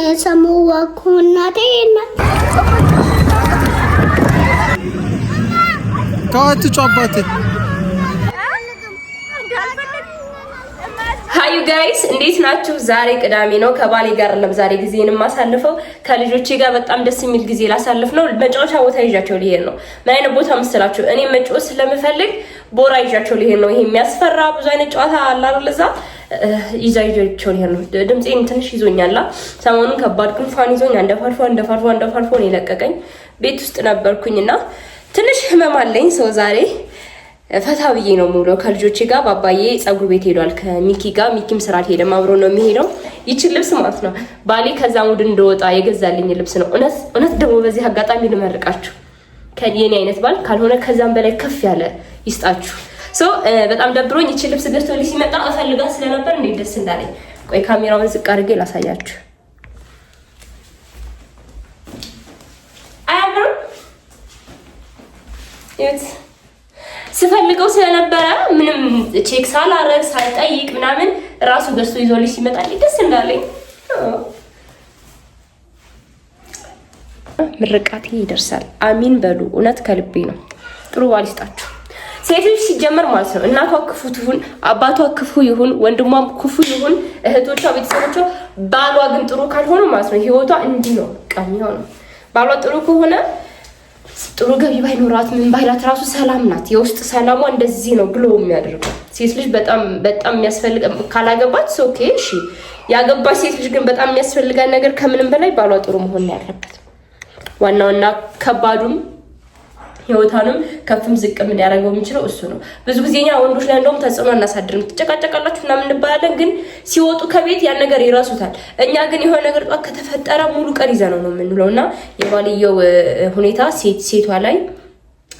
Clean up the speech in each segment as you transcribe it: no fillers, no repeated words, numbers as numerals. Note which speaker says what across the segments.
Speaker 1: የሰሙዋኩ እናቴ
Speaker 2: ተዋትጩ አባቴ።
Speaker 3: Hi you guys፣ እንዴት ናችሁ? ዛሬ ቅዳሜ ነው። ከባሌ ጋር አይደለም ዛሬ ጊዜን የማሳልፈው፣ ከልጆቼ ጋር በጣም ደስ የሚል ጊዜ ላሳልፍ ነው። መጫወቻ ቦታ ይዣቸው ሊሄድ ነው። ምን አይነት ቦታ መሰላችሁ? እኔ መጫወት ስለምፈልግ ቦራ ይዣቸው ሊሄድ ነው። ይሄ የሚያስፈራ ብዙ አይነት ጨዋታ አለ አይደል? እዛ ይዣቸው ሊሄድ ነው። ድምፄን ትንሽ ይዞኛላ። ሰሞኑን ከባድ ጉንፋን ይዞኝ አንደፋርፎ አንደፋርፎ አንደፋርፎ ነው የለቀቀኝ። ቤት ውስጥ ነበርኩኝና ትንሽ ህመም አለኝ። So ዛሬ ፈታ ብዬ ነው የምውለው ከልጆቼ ጋር። ባባዬ ፀጉር ቤት ሄዷል ከሚኪ ጋር። ሚኪም ስራ አልሄደም፣ አብሮ ነው የሚሄደው። ይችን ልብስ ማለት ነው ባሌ ከዛ mood እንደወጣ የገዛልኝ ልብስ ነው። እውነት እውነት ደግሞ በዚህ አጋጣሚ ልመርቃችሁ፣ የኔ አይነት ባል ካልሆነ ከዛም በላይ ከፍ ያለ ይስጣችሁ። So በጣም ደብሮኝ ይችን ልብስ ገዝቶልኝ ሲመጣ እፈልጋት ስለነበር እንዴት ደስ እንዳለኝ። ቆይ ካሜራውን ዝቅ አድርጌ ላሳያችሁ። አያምርም? ይኸውት፣ ስፈልገው ስለነበረ ምንም check ሳላረግ ሳልጠይቅ ምናምን ራሱ ገዝቶ ይዞልኝ ሲመጣ ደስ እንዳለኝ። ምርቃቴ ይደርሳል። አሚን በሉ። እውነት ከልቤ ነው። ጥሩ ባል ይስጣችሁ። ሴት ልጅ ሲጀመር ማለት ነው እናቷ ክፉ ትሁን፣ አባቷ ክፉ ይሁን፣ ወንድሟም ክፉ ይሁን፣ እህቶቿ፣ ቤተሰቦቿ፣ ባሏ ግን ጥሩ ካልሆነ ማለት ነው ህይወቷ እንዲህ ነው በቃ የሚሆነው። ባሏ ጥሩ ከሆነ ጥሩ ገቢ ባይኖራት ምን ባይላት ራሱ ሰላም ናት። የውስጥ ሰላሟ እንደዚህ ነው ብሎ የሚያደርገው። ሴት ልጅ በጣም በጣም የሚያስፈልግ፣ ካላገባች okay እሺ፣ ያገባች ሴት ልጅ ግን በጣም የሚያስፈልጋት ነገር ከምንም በላይ ባሏ ጥሩ መሆን ነው ያለበት። ዋናውና ከባዱም ህይወቷንም ከፍም ዝቅም ሊያደርገው የሚችለው እሱ ነው። ብዙ ጊዜ እኛ ወንዶች ላይ እንደውም ተጽዕኖ አናሳድርም። ትጨቃጨቃላችሁ እና እንባላለን፣ ግን ሲወጡ ከቤት ያን ነገር ይረሱታል። እኛ ግን የሆነ ነገር ጧት ከተፈጠረ ሙሉ ቀን ይዘነው ነው የምንውለው እና የባልየው ሁኔታ ሴቷ ላይ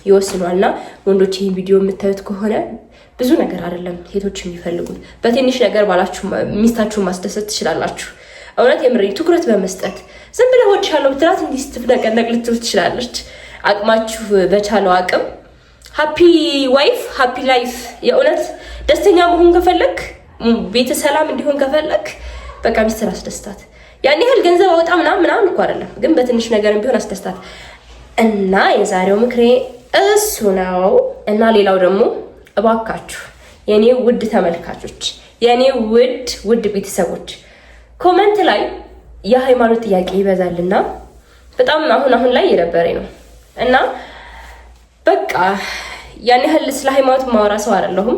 Speaker 3: ይወስኗል። እና ወንዶች፣ ይህን ቪዲዮ የምታዩት ከሆነ ብዙ ነገር አይደለም ሴቶች የሚፈልጉት። በትንሽ ነገር ባላችሁ ሚስታችሁን ማስደሰት ትችላላችሁ። እውነት የምሬ ትኩረት በመስጠት ዝም ብለህ እወድሻለሁ ብትላት እንዲህ ስትፍነቀነቅ ልትል ትችላለች። አቅማችሁ በቻለው አቅም happy wife happy life። የእውነት ደስተኛ መሆን ከፈለግ፣ ቤተ ሰላም እንዲሆን ከፈለግ በቃ ሚስትን አስደስታት። ያን ያህል ገንዘብ አወጣ ምናምን ምናምን እኮ አይደለም፣ ግን በትንሽ ነገርም ቢሆን አስደስታት። እና የዛሬው ምክሬ እሱ ነው። እና ሌላው ደግሞ እባካችሁ የኔ ውድ ተመልካቾች፣ የኔ ውድ ውድ ቤተሰቦች፣ comment ላይ የሃይማኖት ጥያቄ ይበዛልና በጣም አሁን አሁን ላይ የደበረኝ ነው። እና በቃ ያን ያህል ስለ ሃይማኖት ማወራ ሰው አይደለሁም።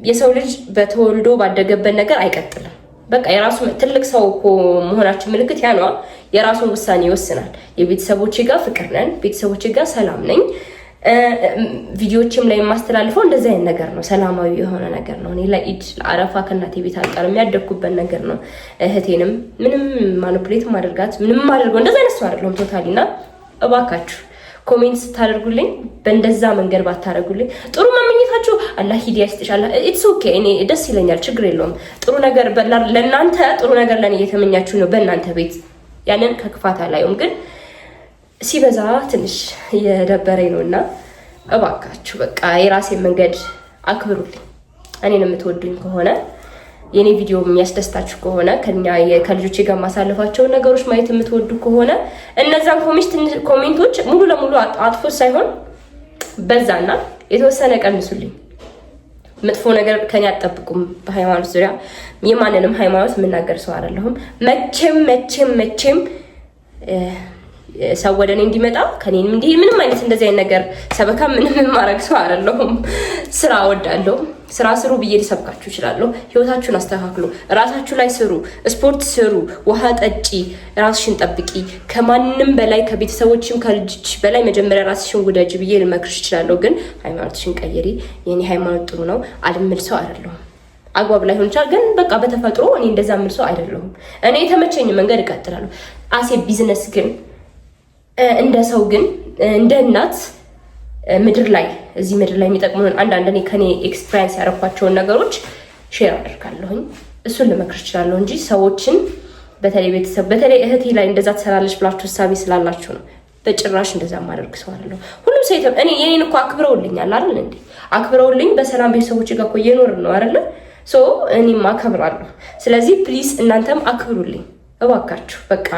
Speaker 3: የሰው ልጅ በተወልዶ ባደገበት ነገር አይቀጥልም። በቃ የራሱ ትልቅ ሰው እኮ መሆናችን ምልክት ያ ነዋ። የራሱን ውሳኔ ይወስናል። የቤተሰቦቼ ጋር ፍቅር ነን፣ ቤተሰቦቼ ጋር ሰላም ነኝ። ቪዲዮዎችም ላይ የማስተላልፈው እንደዚህ አይነት ነገር ነው። ሰላማዊ የሆነ ነገር ነው። እኔ ለኢድ ለአረፋ ከእናቴ ቤት አልቀርም፣ ያደግኩበት ነገር ነው። እህቴንም ምንም manipulate ማደርጋት ምንም አደርገው እንደዚህ አይነት ሰው አይደለሁም totally። እና እባካችሁ comment ስታደርጉልኝ በእንደዛ መንገድ ባታደርጉልኝ፣ ጥሩ መመኘታችሁ አላህ ሂዳያ ይስጥሽ፣ አላህ it's okay፣ እኔ ደስ ይለኛል፣ ችግር የለውም። ጥሩ ነገር ለእናንተ፣ ጥሩ ነገር ለእኔ እየተመኛችሁ ነው በእናንተ ቤት፣ ያንን ከክፋት አላየውም። ግን ሲበዛ ትንሽ እየደበረኝ ነው። እና እባካችሁ በቃ የራሴን መንገድ አክብሩልኝ። እኔን የምትወዱኝ ከሆነ፣ የኔ ቪዲዮ የሚያስደስታችሁ ከሆነ፣ ከኛ ከልጆቼ ጋር ማሳለፋቸውን ነገሮች ማየት የምትወዱ ከሆነ እነዛን comment ኦች ሙሉ ለሙሉ አጥፎ ሳይሆን በዛና የተወሰነ ቀንሱልኝ። መጥፎ ነገር ከኔ አትጠብቁም። በሃይማኖት ዙሪያ የማንንም ሃይማኖት የምናገር ሰው አይደለሁም። መቼም መቼም መቼም ሰው ወደ እኔ እንዲመጣ ከኔንም እንዲህ ምንም አይነት እንደዚህ አይነት ነገር ሰበካ ምንም የማረግ ሰው አይደለሁም። ስራ እወዳለሁ። ስራ ስሩ ብዬ ሊሰብካችሁ እችላለሁ። ህይወታችሁን አስተካክሉ፣ ራሳችሁ ላይ ስሩ፣ ስፖርት ስሩ፣ ውሃ ጠጪ፣ ራስሽን ጠብቂ። ከማንም በላይ ከቤተሰቦችም ከልጅች በላይ መጀመሪያ ራስሽን ውደጅ ብዬ ልመክርሽ እችላለሁ። ግን ሃይማኖትሽን ቀይሪ፣ የኔ ሃይማኖት ጥሩ ነው አልምል ሰው አይደለሁም። አግባብ ላይሆን ይችላል፣ ግን በቃ በተፈጥሮ እኔ እንደዛ ምል ሰው አይደለሁም። እኔ የተመቸኝ መንገድ እቀጥላለሁ። As a business ግን፣ እንደ ሰው ግን፣ እንደ እናት ምድር ላይ እዚህ ምድር ላይ የሚጠቅሙን አንዳንድ እኔ ከኔ experience ያደረኳቸውን ነገሮች share አደርጋለሁኝ። እሱን ልመክር እችላለሁ እንጂ ሰዎችን በተለይ ቤተሰብ በተለይ እህቴ ላይ እንደዛ ትሰራለች ብላችሁ እሳቤ ስላላችሁ ነው። በጭራሽ እንደዛ ማደርግ ሰው አይደለሁም። ሁሉም ሰው እኔ የኔን እኮ አክብረውልኛል አይደል እንዴ? አክብረውልኝ በሰላም ቤተሰቦች ጋር እኮ እየኖርን ነው አይደለ? So እኔም አከብራለሁ። ስለዚህ please እናንተም አክብሩልኝ። እባካችሁ በቃ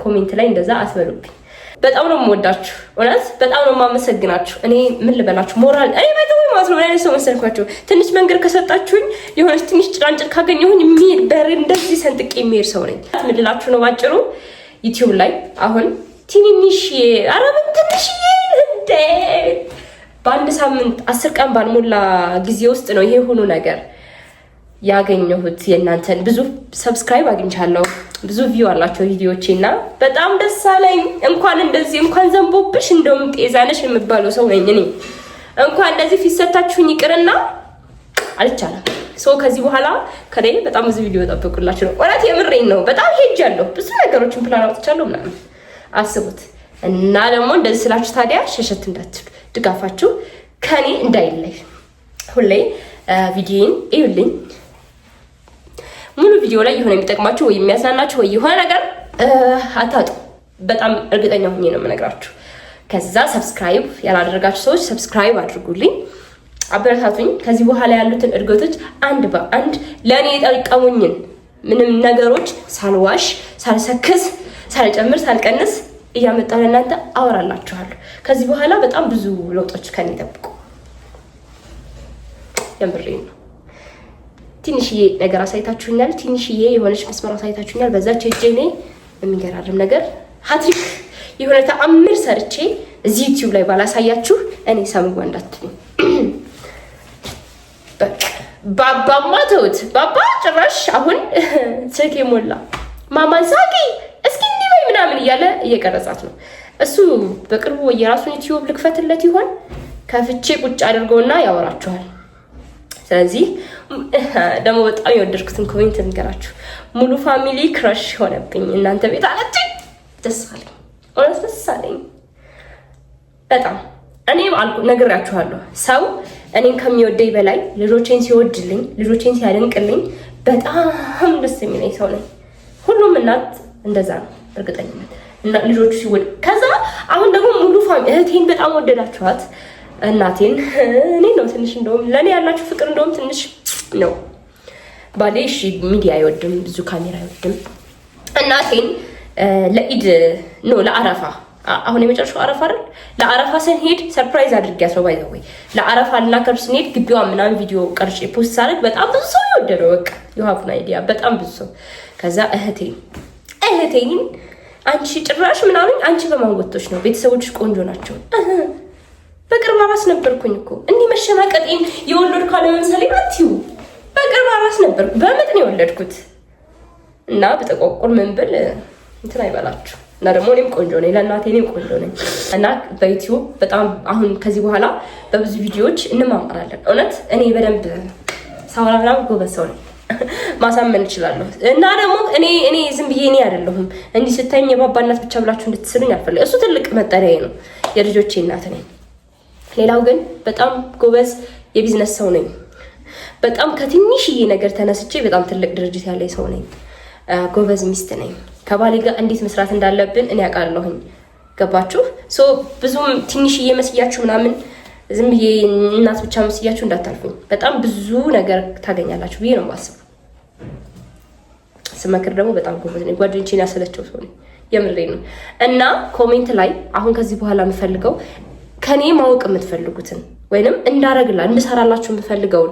Speaker 3: comment ላይ እንደዛ አትበሉብኝ። በጣም ነው የምወዳችሁ፣ እውነት በጣም ነው የማመሰግናችሁ። እኔ ምን ልበላችሁ፣ ሞራል እኔ በጣም ማለት ነው። ምን አይነት ሰው መሰልኳችሁ? ትንሽ መንገድ ከሰጣችሁኝ፣ የሆነች ትንሽ ጭላንጭል ካገኘሁኝ የሚሄድ በር እንደዚህ ሰንጥቄ የሚሄድ ሰው ነኝ። ምን ልላችሁ ነው ባጭሩ፣ ዩቲዩብ ላይ አሁን ትንንሽ፣ ኧረ ምን ትንሽዬ እንደ፣ በአንድ ሳምንት 10 ቀን ባልሞላ ጊዜ ውስጥ ነው ይሄ ሁሉ ነገር ያገኘሁት። የእናንተን ብዙ subscribe አግኝቻለሁ። ብዙ view አላቸው ቪዲዮቼ እና በጣም ደስ አለኝ። እንኳን እንደዚህ እንኳን ዘንቦብሽ እንደውም ጤዛ ነሽ የምባለው ሰው ነኝ እኔ። እንኳን እንደዚህ ፊት ሰታችሁኝ ይቅርና አልቻለም። So ከዚህ በኋላ ከኔ በጣም ብዙ ቪዲዮ ጠብቁላችሁ ነው። እውነት የምሬን ነው። በጣም ሄጃለሁ። ብዙ ነገሮችን ፕላን አውጥቻለሁ ምናምን አስቡት። እና ደግሞ እንደዚህ ስላችሁ ታዲያ ሸሸት እንዳትሉ፣ ድጋፋችሁ ከኔ እንዳይለይ፣ ሁሌ ቪዲዮን እዩልኝ። ሙሉ ቪዲዮ ላይ የሆነ የሚጠቅማችሁ ወይ የሚያዝናናችሁ ወይ የሆነ ነገር አታጡ። በጣም እርግጠኛ ሆኜ ነው የምነግራችሁ። ከዛ subscribe ያላደረጋችሁ ሰዎች subscribe አድርጉልኝ፣ አበረታቱኝ። ከዚህ በኋላ ያሉትን እድገቶች አንድ በአንድ ለእኔ የጠቀሙኝን ምንም ነገሮች ሳልዋሽ፣ ሳልሰክስ፣ ሳልጨምር፣ ሳልቀንስ እያመጣሁ ለእናንተ አወራላችኋለሁ። ከዚህ በኋላ በጣም ብዙ ለውጦች ከኔ ጠብቁ። የምሬን ነው። ትንሽዬ ነገር አሳይታችሁኛል። ትንሽዬ የሆነች መስመር አሳይታችሁኛል። በዛች ሄጄ እኔ የሚገራርም ነገር ሀትሪክ የሆነ ተአምር ሰርቼ እዚህ ዩቲዩብ ላይ ባላሳያችሁ እኔ ሳምዋ እንዳትሉኝ። በቃ ባባማ ተውት። ባባ ጭራሽ አሁን ስልክ የሞላ ማማን ሳቂ እስኪ እንዲህ በይ ምናምን እያለ እየቀረጻት ነው። እሱ በቅርቡ የራሱን ዩቲዩብ ልክፈትለት ይሆን? ከፍቼ ቁጭ አድርገውና ያወራችኋል። ስለዚህ ደግሞ በጣም የወደድኩትን comment ልንገራችሁ። ሙሉ family crush ሆነብኝ እናንተ ቤት አለችኝ። ደስ አለኝ፣ እውነት ደስ አለኝ በጣም። እኔም አልኩ ነግሬያችኋለሁ። ሰው እኔን ከሚወደኝ በላይ ልጆቼን ሲወድልኝ፣ ልጆቼን ሲያደንቅልኝ በጣም ደስ የሚለኝ ሰው ነኝ። ሁሉም እናት እንደዛ ነው እርግጠኝነት እና ልጆቹ ሲወድ፣ ከዛ አሁን ደግሞ ሙሉ family እህቴን በጣም ወደዳችኋት። እናቴን እኔ ነው ትንሽ፣ እንደውም ለእኔ ያላችሁ ፍቅር እንደውም ትንሽ ነው። ባሌ እሺ ሚዲያ አይወድም፣ ብዙ ካሜራ አይወድም። እናቴን ለኢድ no ለአረፋ፣ አሁን የመጨረሻው አረፋ አይደል? ለአረፋ ስንሄድ surprise አድርጊያት ነው by the way። ለአረፋ ልናከብር ስንሄድ ግቢዋ ምናምን ቪዲዮ ቀርጬ post ሳደርግ በጣም ብዙ ሰው የወደደው፣ በቃ you have no idea፣ በጣም ብዙ ሰው። ከዛ እህቴን አንቺ ጭራሽ ምናምን አንቺ በማንወቶች ነው፣ ቤተሰቦች ቆንጆ ናቸው። በቅርብ አራስ ነበርኩኝ እኮ፣ እንዲህ መሸማቀጤን የወለድኩ አለመምሰሌ አትዩ። በቅርብ አራስ ነበርኩ፣ በምጥ ነው የወለድኩት እና ብጠቆቁር ምን ብል እንትን አይበላችሁ። እና ደግሞ እኔም ቆንጆ ነኝ፣ ለእናቴ እኔም ቆንጆ ነኝ። እና በዩቲዩብ በጣም አሁን ከዚህ በኋላ በብዙ ቪዲዮዎች እንማማራለን። እውነት እኔ በደንብ ሳወራ ምናምን ጎበዝ ሰው ነኝ፣ ማሳመን እችላለሁ። እና ደግሞ እኔ ዝም ብዬ እኔ አይደለሁም፣ እንዲህ ስታይኝ የባባ እናት ብቻ ብላችሁ እንድትስሉኝ አልፈልግም። እሱ ትልቅ መጠሪያዬ ነው፣ የልጆቼ እናት ነኝ። ሌላው ግን በጣም ጎበዝ የቢዝነስ ሰው ነኝ። በጣም ከትንሽዬ ነገር ተነስቼ በጣም ትልቅ ድርጅት ያለኝ ሰው ነኝ። ጎበዝ ሚስት ነኝ። ከባሌ ጋር እንዴት መስራት እንዳለብን እኔ አውቃለሁኝ። ገባችሁ? So ብዙም ትንሽዬ መስያችሁ ምናምን ዝም ብዬ እናት ብቻ መስያችሁ እንዳታልፉኝ። በጣም ብዙ ነገር ታገኛላችሁ ብዬ ነው የማስበው። ስመክር ደግሞ በጣም ጎበዝ ነኝ። ጓደኞቼን ያሰለቸው ሰው ነኝ። የምሬ ነው። እና comment ላይ አሁን ከዚህ በኋላ የምፈልገው ከኔ ማወቅ የምትፈልጉትን ወይንም እንዳረግላ እንድሰራላችሁ የምፈልገውን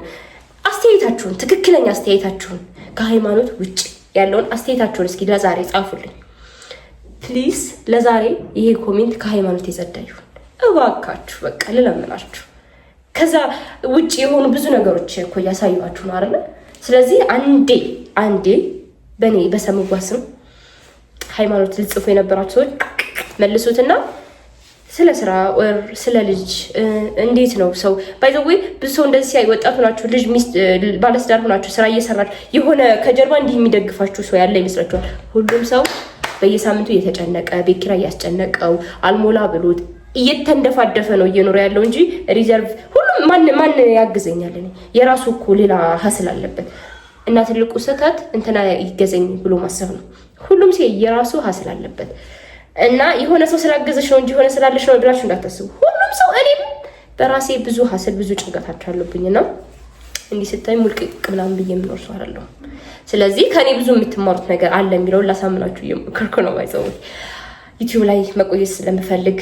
Speaker 3: አስተያየታችሁን፣ ትክክለኛ አስተያየታችሁን፣ ከሃይማኖት ውጭ ያለውን አስተያየታችሁን እስኪ ለዛሬ ጻፉልኝ please። ለዛሬ ይሄ comment ከሃይማኖት የጸዳ ይሁን እባካችሁ፣ በቃ ልለምናችሁ። ከዛ ውጭ የሆኑ ብዙ ነገሮች እኮ እያሳየኋችሁ ነው አይደለ? ስለዚህ አንዴ አንዴ በእኔ በሰምጓ ስም ሃይማኖት ልጽፉ የነበራችሁ ሰዎች መልሱትና ስለ ስራ or ስለ ልጅ እንዴት ነው ሰው፣ by the way ብዙ ሰው እንደዚህ ሲያይ ወጣት ሆናችሁ፣ ልጅ ሚስት ባለትዳር ሆናችሁ ስራ እየሰራችሁ የሆነ ከጀርባ እንዲህ የሚደግፋችሁ ሰው ያለ ይመስላችኋል። ሁሉም ሰው በየሳምንቱ እየተጨነቀ፣ ቤት ኪራይ እያስጨነቀው፣ አልሞላ ብሎት እየተንደፋደፈ ነው እየኖረ ያለው እንጂ reserve ሁሉም ማን ማን ያግዘኛል? እኔ የራሱ እኮ ሌላ hustle አለበት። እና ትልቁ ስህተት እንትና ይገዘኝ ብሎ ማሰብ ነው። ሁሉም ሴ የራሱ hustle አለበት። እና የሆነ ሰው ስላገዘሽ ነው እንጂ የሆነ ስላለሽ ነው ብላችሁ እንዳታስቡ። ሁሉም ሰው፣ እኔም በራሴ ብዙ hustle ብዙ ጭንቀታች አሉብኝ እና እንዲህ ስታይ ሙልቅቅ ምናምን ብዬ የምኖር ሰው አይደለሁም። ስለዚህ ከኔ ብዙ የምትማሩት ነገር አለ የሚለውን ላሳምናችሁ እየሞከርኩ ነው። By the way ዩቲዩብ ላይ መቆየት ስለምፈልግ፣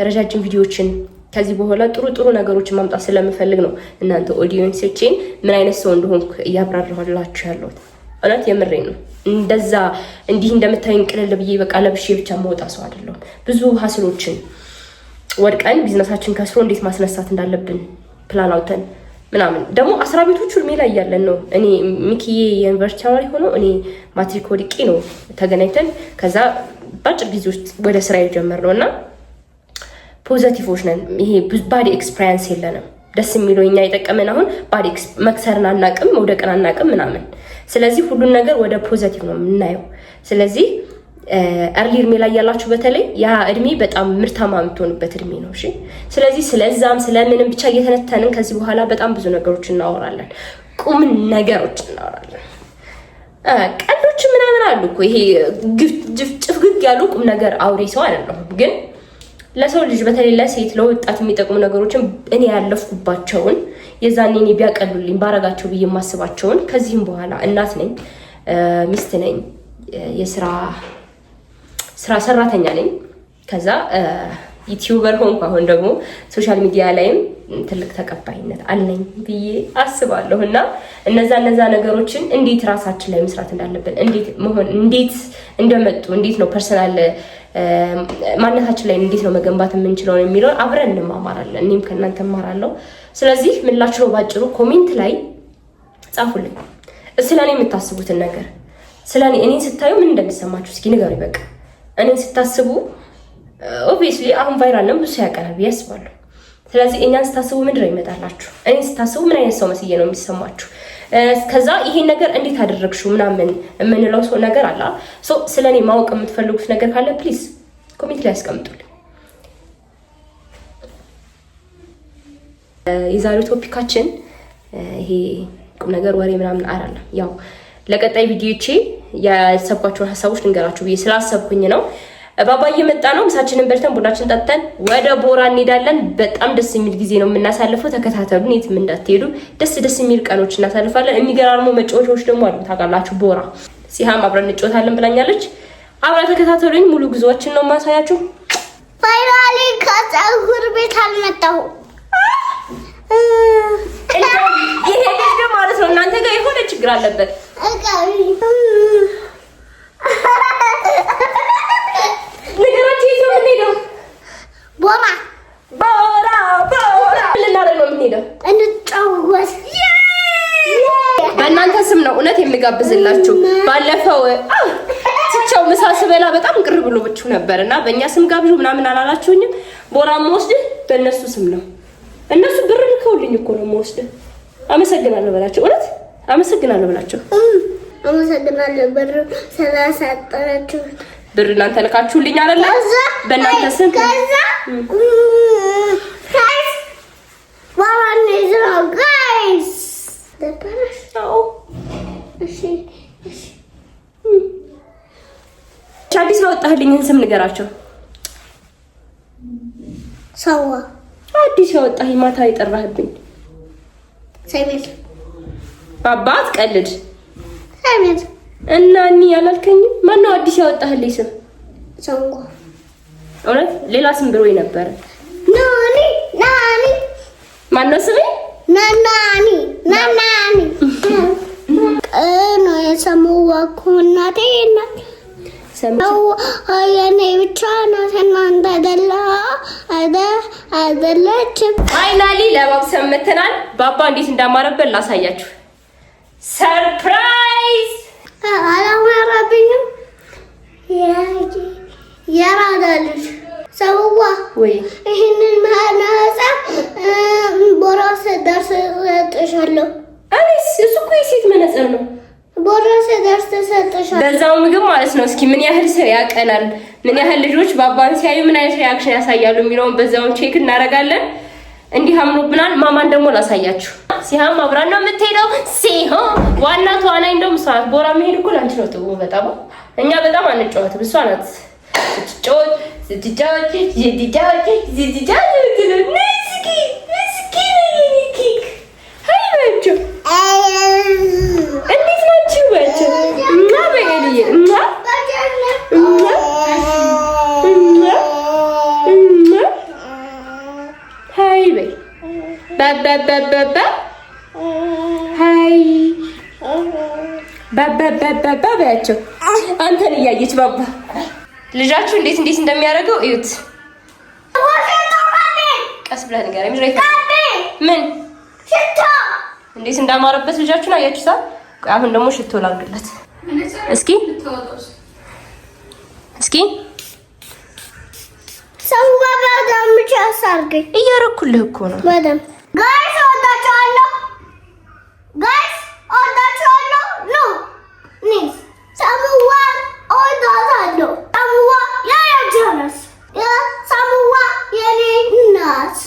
Speaker 3: ረጃጅም ቪዲዮዎችን ከዚህ በኋላ ጥሩ ጥሩ ነገሮችን ማምጣት ስለምፈልግ ነው እናንተ audience ኦቼን ምን አይነት ሰው እንደሆንኩ እያብራራሁላችሁ ያለሁት። እውነት የምሬን ነው። እንደዛ እንዲህ እንደምታዩኝ ቅልል ብዬ በቃ ለብሼ ብቻ መውጣ ሰው አይደለሁም። ብዙ hustle ኦችን ወድቀን ቢዝነሳችን ከስሮ እንዴት ማስነሳት እንዳለብን ፕላን አውጥተን ምናምን፣ ደግሞ 10 ቤቶቹ እድሜ ላይ እያለን ነው። እኔ ሚኪዬ የዩኒቨርሲቲ ተማሪ ሆኖ እኔ ማትሪክ ወድቄ ነው ተገናኝተን ከዛ በአጭር ጊዜ ውስጥ ወደ ስራ የጀመርነው እና positive ኦች ነን። ይሄ bad experience የለንም። ደስ የሚለው እኛ የጠቀመን አሁን bad መክሰርን አናቅም፣ መውደቅን አናቅም ምናምን። ስለዚህ ሁሉን ነገር ወደ positive ነው የምናየው። ስለዚህ early እድሜ ላይ ያላችሁ በተለይ ያ እድሜ በጣም ምርታማ የምትሆኑበት እድሜ ነው። እሺ። ስለዚህ ስለዛም ስለምንም ብቻ እየተነተንን ከዚህ በኋላ በጣም ብዙ ነገሮች እናወራለን፣ ቁም ነገሮች እናወራለን። ቀልዶች ምናምን አሉ እኮ፣ ይሄ ጭፍግግ ያሉ ቁም ነገር አውሪ ሰው አይደለሁም፣ ግን ለሰው ልጅ በተለይ ለሴት ለወጣት የሚጠቅሙ ነገሮችን እኔ ያለፍኩባቸውን፣ የዛኔ እኔ ቢያቀሉልኝ ባረጋቸው ብዬ የማስባቸውን፣ ከዚህም በኋላ እናት ነኝ፣ ሚስት ነኝ፣ የስራ ስራ ሰራተኛ ነኝ። ከዛ YouTuber ሆንኩ። አሁን ደግሞ social media ላይም ትልቅ ተቀባይነት አለኝ ብዬ አስባለሁ። እና እነዛ እነዛ ነገሮችን እንዴት ራሳችን ላይ መስራት እንዳለብን፣ እንዴት መሆን፣ እንዴት እንደመጡ፣ እንዴት ነው personal ማንነታችን ላይ እንዴት ነው መገንባት የምንችለው የሚለውን አብረን እንማማራለን። እኔም ከእናንተ እማራለሁ። ስለዚህ ምላችሁ ነው ባጭሩ comment ላይ ጻፉልኝ ስለ እኔ የምታስቡትን ነገር፣ ስለ እኔ፣ እኔን ስታዩ ምን እንደሚሰማችሁ እስኪ ንገሩኝ። በቃ እኔን ስታስቡ obviously አሁን viral ነው፣ ብዙ ሰው ያውቀናል ብዬ አስባለሁ። ስለዚህ እኛን ስታስቡ ምንድን ነው ይመጣላችሁ? እኔን ስታስቡ ምን አይነት ሰው መስዬ ነው የሚሰማችሁ? ከዛ ይሄን ነገር እንዴት አደረግሽው ምናምን የምንለው ሰው ነገር አለ። So ስለ እኔ ማወቅ የምትፈልጉት ነገር ካለ please comment ላይ ያስቀምጡልኝ። የዛሬው topic ኣችን ይሄ ቁም ነገር ወሬ ምናምን አይደለም። ያው ለቀጣይ ቪዲዮቼ ያሰብኳቸውን ሀሳቦች ልንገራችሁ ብዬ ስላሰብኩኝ ነው። ባባ እየመጣ ነው። ምሳችንን በልተን ቡናችን ጠጥተን ወደ ቦራ እንሄዳለን። በጣም ደስ የሚል ጊዜ ነው የምናሳልፈው። ተከታተሉን፣ የትም እንዳትሄዱ። ደስ ደስ የሚል ቀኖች እናሳልፋለን። የሚገራርሙ መጫወቻዎች ደግሞ አሉ ታውቃላችሁ። ቦራ ሲሃም አብረን እንጫወታለን ብላኛለች። አብራ ተከታተሉኝ። ሙሉ ጉዞዎችን ነው የማሳያችሁ።
Speaker 1: Finally ከፀጉር ቤት አልመጣሁም።
Speaker 3: ይሄ ልጅ ማለት ነው እናንተ ጋር የሆነ ችግር አለበት። ነገራችን የት ነው የምንሄደው?
Speaker 1: ቦራ።
Speaker 3: ቦራ ቦራ ልናደርግ ነው የምንሄደው።
Speaker 1: እንጫወት።
Speaker 3: በእናንተ ስም ነው እውነት የሚጋብዝላችሁ። ባለፈው ትቻው ምሳ ስበላ በጣም ቅር ብሎብችሁ ነበር እና በእኛ ስም ጋብዡ ምናምን አላላችሁኝም። ቦራ የምወስድህ በእነሱ ስም ነው። እነሱ ብር ልከውልኝ እኮ ነው የምወስድህ። አመሰግናለሁ በላቸው። እውነት አመሰግናለሁ በላቸው።
Speaker 1: አመሰግናለሁ ብር ስለሰጣችሁ።
Speaker 3: ብር እናንተ ልካችሁልኝ አይደለ? በእናንተ ስም።
Speaker 1: ከዛ guys guys ደበረሽ?
Speaker 3: አዎ።
Speaker 1: እሺ እሺ።
Speaker 3: አዲስ ያወጣህልኝን ስም ንገራቸው።
Speaker 1: ሰዋ።
Speaker 3: አዲስ ያወጣህ ማታ የጠራህብኝ።
Speaker 1: ሰሜን።
Speaker 3: ባባት ቀልድ።
Speaker 1: ሰሜን።
Speaker 3: እና እኒ ያላልከኝም? ማነው አዲስ ያወጣህልኝ ስም?
Speaker 1: ሰዋ።
Speaker 3: እውነት ሌላ ስም ብሎኝ ነበረ።
Speaker 1: ናኒ ናኒ።
Speaker 3: ማነው ስሜ?
Speaker 1: ናናኒ ናናኒ ነው የሰማዋ እኮ እናቴ እናት
Speaker 3: ሰምቼ
Speaker 1: የኔ ብቻ ናት፣ እናንተ አይደለችም።
Speaker 3: Finally ለባብሰን መተናል። ባባ እንዴት እንዳማረበት ላሳያችሁ። Surprise!
Speaker 1: አላማረብኝም። የራዳ ልጅ ሰውዋ።
Speaker 3: ወይ።
Speaker 1: ይህንን መነጽር ቦራ ስደርስ እሰጥሻለሁ።
Speaker 3: እኔስ? እሱ እኮ የሴት መነጽር ነው።
Speaker 1: ቦራ ስደርስ እሰጥሻለሁ።
Speaker 3: በዛው ምግብ ማለት ነው። እስኪ ምን ያህል ሰው ያቀናል፣ ምን ያህል ልጆች ባባን ሲያዩ ምን አይነት reaction ያሳያሉ የሚለውን በዛውን check እናደርጋለን። እንዲህ አምሮብናል። ማማን ደግሞ ላሳያችሁ። ሲሃም አብራን ነው የምትሄደው። ሲሆን ዋና ተዋናይ እንደውም እሷ ናት። ቦራ መሄድ እኮ ለአንቺ ነው ጥቅሙ። በጣም እኛ በጣም አንጫወትም። እሷ ናት ስትጫወት ስትጫወት ስትጫወት ስትጫወት። እስኪ እስኪ ኬክ hi በያቸው። በበበበበ hi በበበበበ በያቸው። አንተን እያየች ባባ ልጃችሁ እንዴት እንዴት እንደሚያደርገው እዩት። ቀስ ብለህ ንገረኝ። ምን እንዴት እንዳማረበት ልጃችሁን አያችሁታ? አሁን ደግሞ ሽቶ ላድርግለት እስኪ እስኪ
Speaker 1: ሰው
Speaker 3: እያረኩልህ እኮ ነው።
Speaker 1: Guys እወዳቸዋለሁ። Guys እወዳቸዋለሁ። No ኒስ ሰሙዋን እወዳታለሁ። ሰሙዋ የጀነስ ሰሙዋ የኔ እናት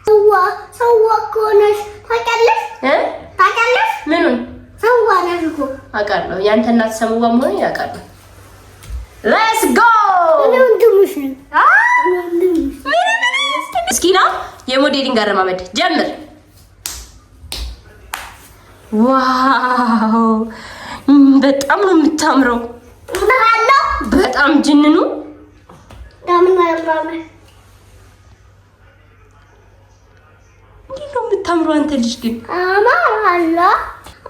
Speaker 1: ሰዋ እኮ ነሽ። ታውቂያለሽ? ታውቂያለሽ?
Speaker 3: ምኑን
Speaker 1: ሰዋ ነሽ እኮ
Speaker 3: አውቃለሁ። ያንተ እናት ሰሙዋ መሆኑን ያውቃለሁ። Let's go። እስኪ ና የ modeling አረማመድ ጀምር። Wow በጣም ነው የምታምረው። በጣም ጅንኑ እንዴት ነው የምታምረው አንተ ልጅ ግን።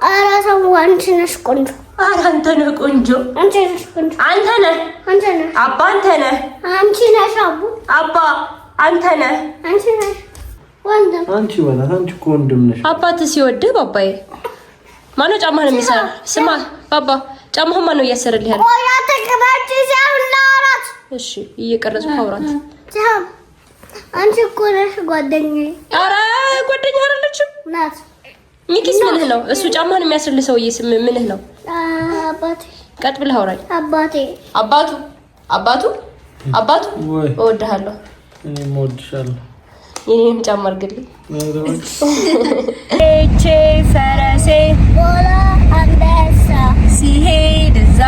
Speaker 1: ኧረ ሰው አንቺ ነሽ ቆንጆ።
Speaker 3: ኧረ አንተ ነህ ቆንጆ።
Speaker 1: አንቺ ነሽ ቆንጆ።
Speaker 3: አንተ ነህ።
Speaker 1: አንተ ነህ።
Speaker 3: አባ አንተ ነህ።
Speaker 1: አንቺ ነሽ አቡ።
Speaker 3: አባ አንተ ነህ።
Speaker 1: አንቺ ነሽ ወንድም።
Speaker 2: አንቺ በላት። አንቺ እኮ ወንድም ነሽ።
Speaker 3: አባትህ ሲወድህ ባባዬ ማነው ጫማህን የሚሰራ? ስማ ባባ ጫማህን ማነው እያሰረልህ ያለው?
Speaker 1: ቆይ አትቅረጪ። ሲያሁን
Speaker 3: እሺ እየቀረጽኩ አውራት።
Speaker 1: አንቺ እኮ ነሽ ጓደኛዬ።
Speaker 3: ኧረ ጓደኛ አይደለችም
Speaker 1: ናት።
Speaker 3: ሚኪስ ምንህ ነው? እሱ ጫማህን የሚያስርልህ ሰውዬ ምንህ ነው?
Speaker 1: አባቴ።
Speaker 3: ቀጥ ብለህ አውራኝ።
Speaker 1: አባቴ።
Speaker 3: አባቱ አባቱ አባቱ እወድሃለሁ።
Speaker 2: እኔም እወድሻለሁ።
Speaker 3: የኔንም ጫማ አድርግልኝ። ቼ ፈረሴ
Speaker 1: ቦላ አንበሳ
Speaker 3: ሲሄድ እዛ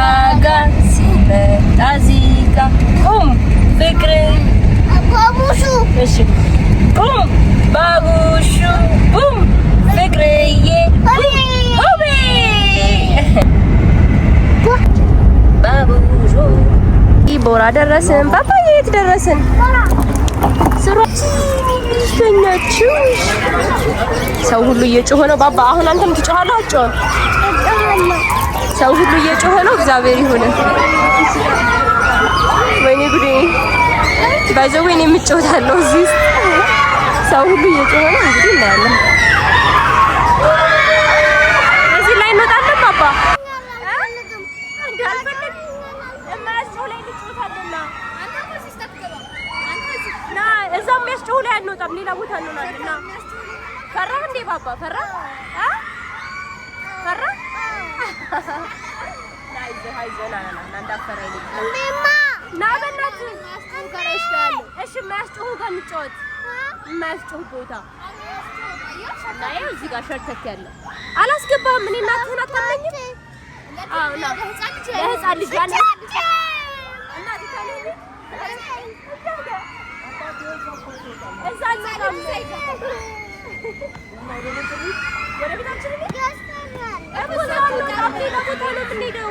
Speaker 3: ጋ ሲመጣ እዚህ ጋ ቁም ፍቅር
Speaker 1: ባቡሹ።
Speaker 3: እሺ ቁም ባቡሹ ቡም ፍቅርዬ ሆቤ ባቡሹ። ቦራ ደረስን። ባባዬ የት ደረስን? ስሯ ሰው ሁሉ እየጮኸ ነው። ባባ አሁን አንተም ትጮኻለህ? አትጮህም? ሰው ሁሉ እየጮኸ ነው። እግዚአብሔር ይሁን። ወይኔ ጉዴ! By the way እኔ የምጮታለሁ እዚህ ሰው ሁሉ እየጮኸ ነው። እንግዲህ እናያለን። እዚህ ላይ እንወጣለን ባባ እዛ የሚያስጮሁ ላይ አንወጣም፣ ሌላ ቦታ እንሆናለን። ና ፈራህ እንዴ ባባ? ፈራህ? ፈራህ? ና አይዞህ፣ አይዞህ፣ ና ና ና እንዳፈራ ና በእናትህ። እሺ የማያስጮሁ ጋር እንጫወት፣ የማያስጮሁ ቦታ እና ይኸው እዚህ ጋር ሸርተት ያለ አላስገባህም። እኔ እናትህን አታመኝም? አዎ ና ለህፃን ልጅ ያለ እዛ አንወጣም። ወደ ቤታችን እኮ እዛ አንወጣም። ሌላ ቦታ ነው የምንሄደው።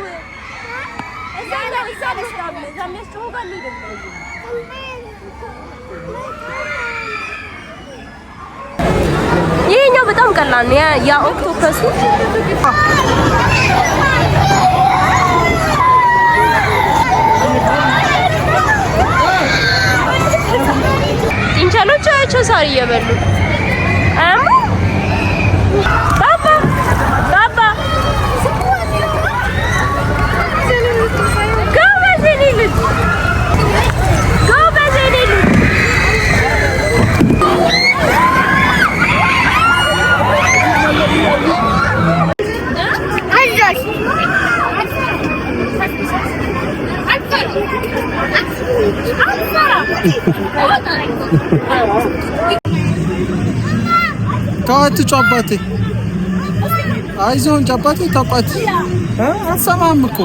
Speaker 3: እዛ እዛ አንወጣም። እዛ የሚያስጮኸው ጋር አንሄድም። ይሄኛው በጣም ቀላል ነው። ያ octopus ኡ ጥንቸሎች አያቸው ሳር እየበሉ ባባ ባባ ጎበዝ የኔ ልጅ ጎበዝ የኔ ልጅ።
Speaker 2: ተው አትጩ አባቴ፣ አይዞህ እንጂ አባቴ ተቋት አትሰማህም እኮ።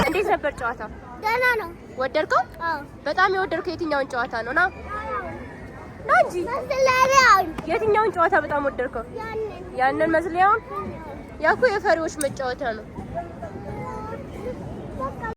Speaker 3: እንዴት ነበር ጨዋታ?
Speaker 1: ደህና ነው።
Speaker 3: ወደድከው?
Speaker 1: አዎ።
Speaker 3: በጣም የወደድከው የትኛውን ጨዋታ ነው? ና ና እንጂ የትኛውን ጨዋታ በጣም ወደድከው? ያንን መዝለያውን። ያ እኮ የፈሪዎች መጫወቻ ነው።